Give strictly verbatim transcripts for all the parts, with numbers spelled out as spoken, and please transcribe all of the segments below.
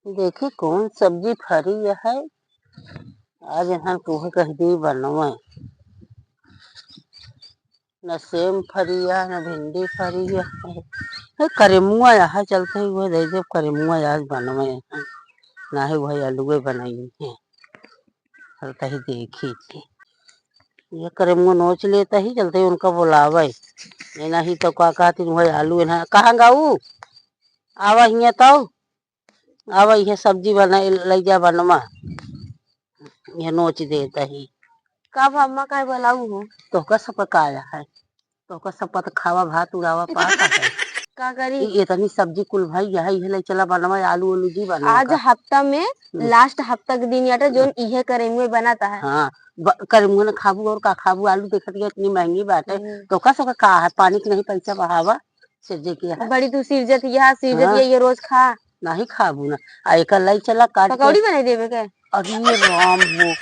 देखी कौन सब्जी फरी है, आज इन्हन कुहे कह दी बनवे। न सेम फरी है, न भिंडी फरी है। ए, करेमुआ यहाँ चलते ही वो दे दे, करेमुआ आज बनवे हैं। ना ही वही आलूए बनाई है। चलते ही देखी थी। ये करेमुआ नोच लेता ही, चलते ही उनका बुलावे। ये नहीं तो का कहती, वही आलू है। कहाँ गाऊ? आवा हियाँ तो। आवा, इहे सब्जी बनाई, लई जा बनवा। ये नोच देता ही। का बा अम्मा, काहे बुलाऊ हो? तोहका सबका का आया है? तोहका सबका तो खावा भात उड़ावा पाता है। का करी? ई इतनी सब्जी कुल भई है, इहे लई चला बनवा, आलू उलू जी बनवा आज का। हफ्ता में हम्म। लास्ट हफ्ता के दिन याटे जोन इहे करेमुए बनाता है। हाँ, ब-, करेमुए न खाबू और का खाबू, आलू देखत गया इतनी महंगी बाटे। हम्म। तोहका सबका का है, पानी के नहीं पैसा बहावा। सिरजे के है। बड़ी तू सिरजत यह, सिरजत हाँ। ये, ये रोज खा। नहीं खाबू ना। आ एकर लाई चला काट के। पकौड़ी बनाई देबे के? अरे राम हो,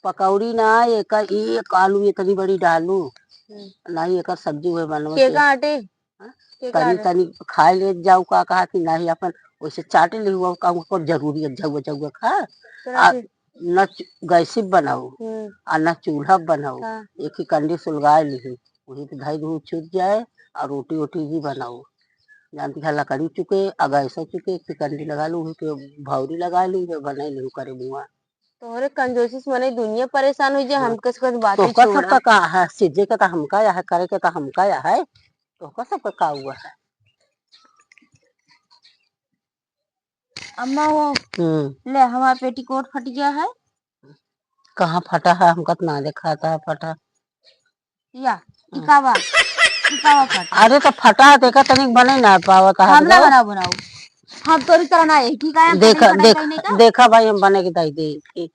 पकौड़ी ना, एकर एक आलू इतनी बड़ी डालू। हम्म। नहीं, एकर सब्जी हुए बनवे के के। का आटे? हाँ? के का तनी, आटे? तनी खाए ले जाऊ का कहा कि नहीं, अपन वैसे चाटे ले हुआ, का ओकर जरूरी है, जौआ, जौआ खा। तोरा आ, के न चू-, गैसी बनाऊ, हम्म। आ न चूल्हा बनाऊ, हाँ। एक ही कंडी सुलगाए लिही, वही पे धई दूँ चुर जाए, और रोटी वोटी भी बनाऊ। जानती है, लकड़ी चुके, आ गैसो चुके, एक ही कंडी लगा लू, वही पे भौरी लगा लू, वही पे बनाई लू करेमुआ। तोहरे कंजूसी से मने दुनिया परेशान हो जाए, हाँ। हमके से कुछ बात ही तोहका छोड़ा। सबका का है, सिजे के तो हमका या है, करे के तो हमका या है, तोहका सबका का हुआ है? अम्मा, वो हम्म। ले, हमारा पेटीकोट फट गया है। कहाँ फटा है? हमका तो ना देखाता है फटा। या, ई हम्म। का बा? ई का बा फटा? अरे, तो फटा है, देखा तनिक बने ना पावत है, हम ना बनाओ, बनाओ। हम तोरी तरह ना है, ठीक है, हम देखा, तोरी तरह देख, नहीं का? देखा भाई, हम बने के दाई दे, ठीक।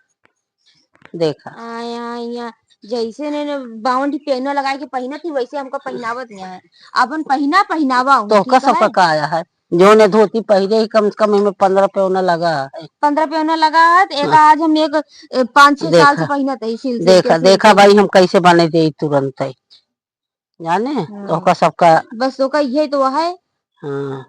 देखा। आया, आया, जैसे ने, ने बावन ठी पेनवा लगाए के पहिनत ही, वैसे हमका पहिनावत नहीं है। अपन पहिना, पहिनावा हूँ, तोहका ठीक सबका है? का आया है? जौन ये धोती पहिरे ही, कम से कम एमे पन्द्रह पेवना लगा है। पन्द्रह पेवना लगा है, तो एका हाँ। आज हम एक, ए, पाँच छह साल से देखा, पहिनत है, सिल, सिल देखा, के, सिल देखा के। भाई, हम कैसे बने दे तुरंत है। जाने? हाँ। तो ओका सबका बस ओका इहे तो है। हाँ।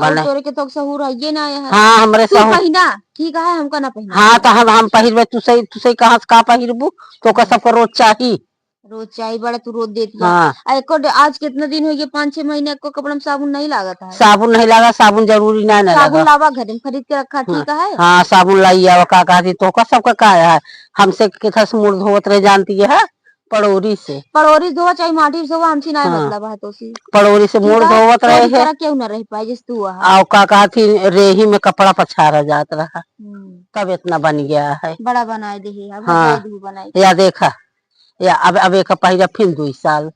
और बने। तोरे के तो सहूर है, ये ना है। हाँ, हमरे तू सहूर। पहिना, ठीक है, हमका ना पहिना। हाँ, तो हम, हम पहिरबे, तू सही, तू सही कहाँ से का पहिरबू? तो ओका हाँ। सबका रोज चाही। रोज चाही, बड़ा तू रोज देती है। हाँ। आ, एको डे-, आज कितना दिन हो गया? पाँच छह महीने एको कपड़ा में साबुन नहीं लागत है। साबुन नहीं लगा, साबुन जरूरी ना, ना साबुन लगा। लावा घर में खरीद के रखा, हाँ। ठीक है? हाँ, साबुन लाई आवा, का कहती, तोहका सबका का है? हमसे किथा से मुड़ धोवत रह जानती है, पड़ोरी से। पड़ोरी से धोवा चाहे माटी से धोवा, हमसे ना हाँ। मतलब है तो सी। पड़ोरी से ठीक मुड़ है? धोवत रहे तोरी है। तरह केहू ना रह पाए, जैसे तू है। आओ का कहती, रेही में कपड़ा पछारा जात रहा। हम्म। तब इतना बन गया है। बड़ा बनाए दे है, अब हाँ। हटाए दे बनाए। या देखा, या अब, अब एक पहिरा फिर दुई साल।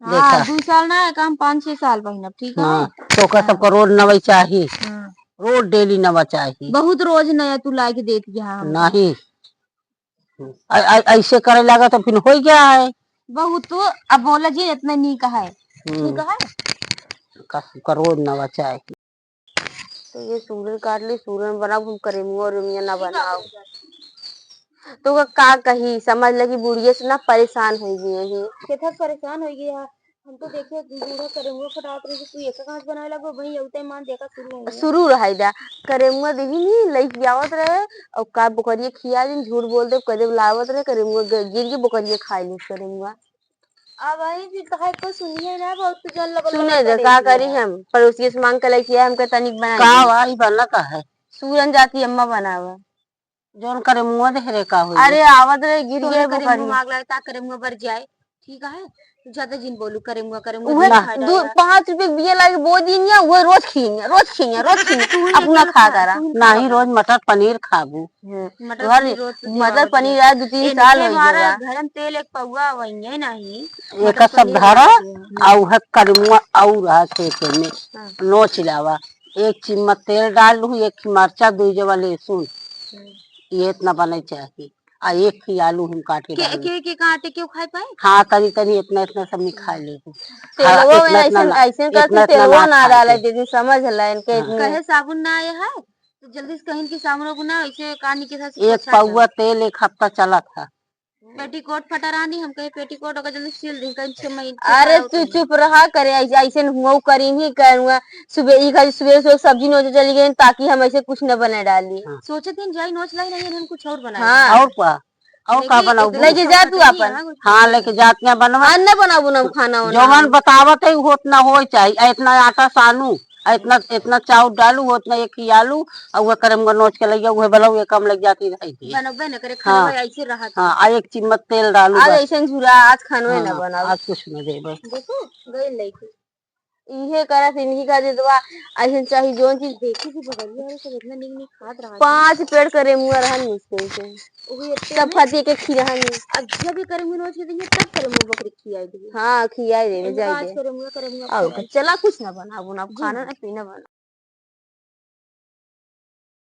हाँ, देखा। दुई साल ना, एक हम पाँच छह साल पहिनब, ठीक है? हाँ, तो ओकर हाँ। सबका रोज नवा चाही। हाँ। रोज डेली नवा चाही। बहुत रोज नया तू लाके देत गया हम। नहीं। अ-, अ-, ऐसे करे लगा तो फिर हो गया है। बहुत तो अब बोला जी इतना नीक है। हम्म। ठीक है? का, का रोज नवा चाही। तो ये सूरन काट ली, सूरन बनाओ, हम करेमुआ उरेमुआ ना बनाओ। तो का, का कही, समझ लगी बुढ़िया से ना परेशान हो गई है। केथा परेशान हो गई है? हम तो देखिए बूढ़ा करेमुआ फटावत रही, तू एक कांच बनावे लगो, वही उते मान देखा शुरू हो गया। शुरू रहाई दा, करेमुआ देखी नी, लइके आवत रहे, और का बोकरिया खिया दिन, झूठ बोल दे, कदे लावत रहे, करेमुआ ग-, गिर के बोकरिया खाई ली करेमुआ। अब वही फिर कहे को सुनिए ना, बहुत कुछ जन लबल सुने लबल दे, करे का दिया करी है। हम, पड़ोसिए से मांग के लेके आए, हमके तनिक बना का दे। भाई बना का है? सूरन जाती अम्मा बनावा। जौन करेमुआ देह रे का होई? अरे आवत रहे, गिर तोरे गए करेमुआ बोकरिया। मांग लाए, ता करेमुआ बर जाए, ठीक है? तू ज्यादा जिन बोलू, करेमुआ, करेमुआ उहे दिया है दू, डाला। पाँच रुपये के बिया लागे, बोझ दिन या, उहे रोज खियेंगे, रोज खियेंगे, रोज खियेंगे, तू ही अपना लेके खा खा, करा। तू ही नहीं, खा। रोज मटर पनीर खाबू। हम्म। मटर तोहर पनीर रोज मटर बनावत पनीर है। आज दो तीन इनके साल हो हमारा गया। घर में तेल एक पौवा वही है नहीं। एक मटर सब पनीर धारा, बनावत है। आ उहे करेमुआ और रहा खेते में। हाँ। नोच लावा। एक चिम्मच तेल डाल लूँ, एक मरचा, दुई जवा लहसुन। हम्म। ये इतना बने चाहिए। आ एक ही आलू हम काट के के, डाल के, के काटे क्यों खाए पाए? हाँ, तनी, तनी इतना, इतना सब नहीं खा ले। तेलवा हाँ, में इतना, इतना ऐसे, ना, ऐसे इतना, करके इतना तेलवा ना ना खाए डाले के। दीदी, समझ ला इनके हाँ। इतने। कहे साबुन ना आया है? तो जल्दी से कहीं कि सामने को ना ऐसे कान के साथ एक पोछा पौवा दो। तेल एक हफ्ता चला था। पेटीकोट फटा रहनी, हम कहे पेटीकोट ओकर जल्दी सिल दी, कहीं छह महीने अरे तू चुप रहा करे, ऐसे, ऐसे हुआ करी ही करुआ। सुबह ई खाली सुबह से सब्जी नोचे चली गई, ताकि हम ऐसे कुछ न बना डाली। हाँ। सोचे दिन जाई नोच लाई नहीं, हम कुछ और बनाई। हाँ। और का? और का लेके बनाऊ? लेके जा तू अपन। हाँ, लेके जात ना बनवा। अन्न बनाऊ, बनाऊ खाना वाना। जौन बतावत है, होत ना होए चाही। आ इतना आटा सानू, आ इतना, इतना चाउर डालू, होत ना एक ही आलू, आ उहे करे में नोच के लइया, उहे बनाऊ, ये काम लग जाती रही थी। बनबे न करे, हाँ। खाना ऐसे रहा था। हाँ, आ एक चम्मच तेल डालू आज बस। ऐसे झूरा, आज खानो है ना हाँ, बनाऊ। आज कुछ न दे बस। देखो, गई लेके। इहे करत इनकी का दे दवा, ऐसे चाही जौन चीज। देखी थी बगलिया वाले सब इतना नीक नीक खात रहा। पाँच पेड़ करे मुआ रहन मुश्किल से। ओही इतने सब में खाती के खी रहन। अब जब ये करे मुआ नोच के देंगे, तब करे मुआ बकरी खियाई देंगे। हाँ, खियाई देंगे, इनका जाई आज दे। करे मुआ, करे मुआ और खियाई। चला कुछ ना बनाऊ, बनाऊ, जी। खाना ना पीना बना।